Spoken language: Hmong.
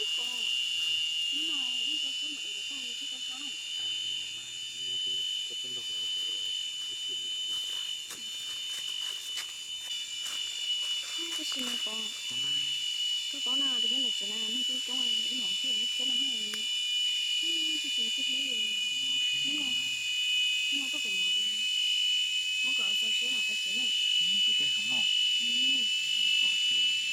Hnub no wb rau suab mam ev rau koj thiab koj txob na. Tab sis mas Pov, koj paub na, tus nyob ntawm tsev na neeg coob coob, ib yam li wb siab no, tab sis mas xib hlub, hnub no koj pem no muab kom txaus siab los txaus siab na. Tus tej heev no. Nws txhob